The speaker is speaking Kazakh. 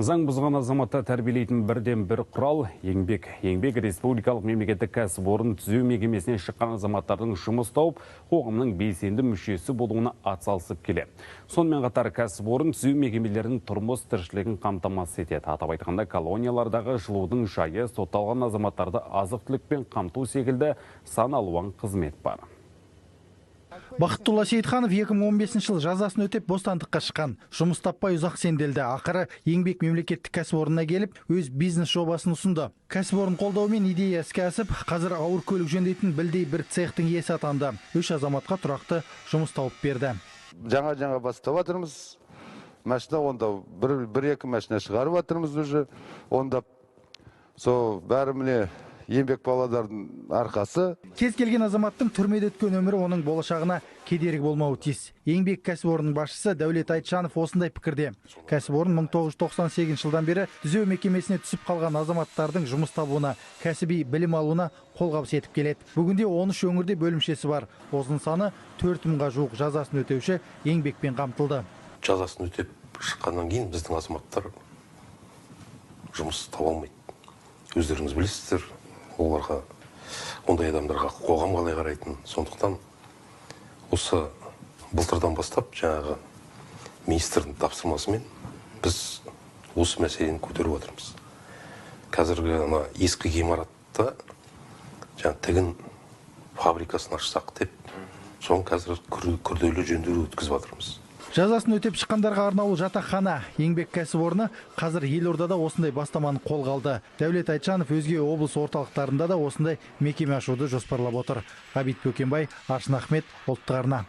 Заң бұзған азаматты тәрбиелейтін бірден бір құрал – еңбек. Еңбек республикалық мемлекеттік кәсіпорын түзеу мекемесінен шыққан азаматтардың жұмыс тауып, қоғамның белсенді мүшесі болуына атсалысып келеді. Сонымен қатар кәсіпорын түзеу мекемелерінің тұрмыс тіршілігін қамтамасыз етеді. Атап айтқанда, колониялардағы жылудың жайы, сотталған азаматтарды азық-түлікпен қамту секілді сан алуан қызмет бар. Бақытдулла Сейітханов 2015 жылы жазасын өтеп, бостандыққа шыққан. Жұмыс таппай ұзақ сенделді. Ақыры Еңбек мемлекеттік кәсіпорнына келіп, өз бизнес жобасын ұсынды. Кәсіпорын қолдауымен идея іске асып, қазір ауыр көлік жөндейтін білдей бір цехтың иесі атанды. Үш азаматқа тұрақты жұмыс тауып берді. Жаңа жаңа бастап жатырмыз. Машина онда бір екі машина шығарып жатырмыз уже. Онда сол бәрі, міне, Еңбек Павлодардың арқасы. Кез келген азаматтың түрмеде өткен өмірі оның болашағына кедергі болмауы тиіс. Еңбек кәсіпорнының басшысы Дәулет Айтжанов осындай пікірде. Кәсіпорын 1998 жылдан бері түзеу мекемесіне түсіп қалған азаматтардың жұмыс табуына, кәсіби білім алуына қолғабыс етіп келеді. Бүгінде 13 өңірде бөлімшесі бар. Ұзын саны 4 мыңға жуық жазасын өтеуші еңбекпен қамтылды. Жазасын өтеп шыққаннан кейін біздің азаматтар жұмыс таба алмайды. Өздеріңіз білесіздер, оларға, ондай адамдарға қоғам қалай қарайтынын. Сондықтан осы былтырдан бастап жаңағы министрдің тапсырмасымен біз осы мәселені көтеріп жатырмыз. Қазіргі ана ескі ғимаратта жаңа тігін фабрикасын ашсақ деп, соны қазір күрделі жөндеу өткізіп жатырмыз. Жазасын өтеп шыққандарға арнаулы жатақхана. Еңбек кәсіпорны қазір елордада осындай бастаманы қолға алды. Дәулет Айтжанов өзге облыс орталықтарында да осындай мекеме ашуды жоспарлап отыр. Ғабит Бөкенбай, Аршын Ахмет, Ұлттық арна.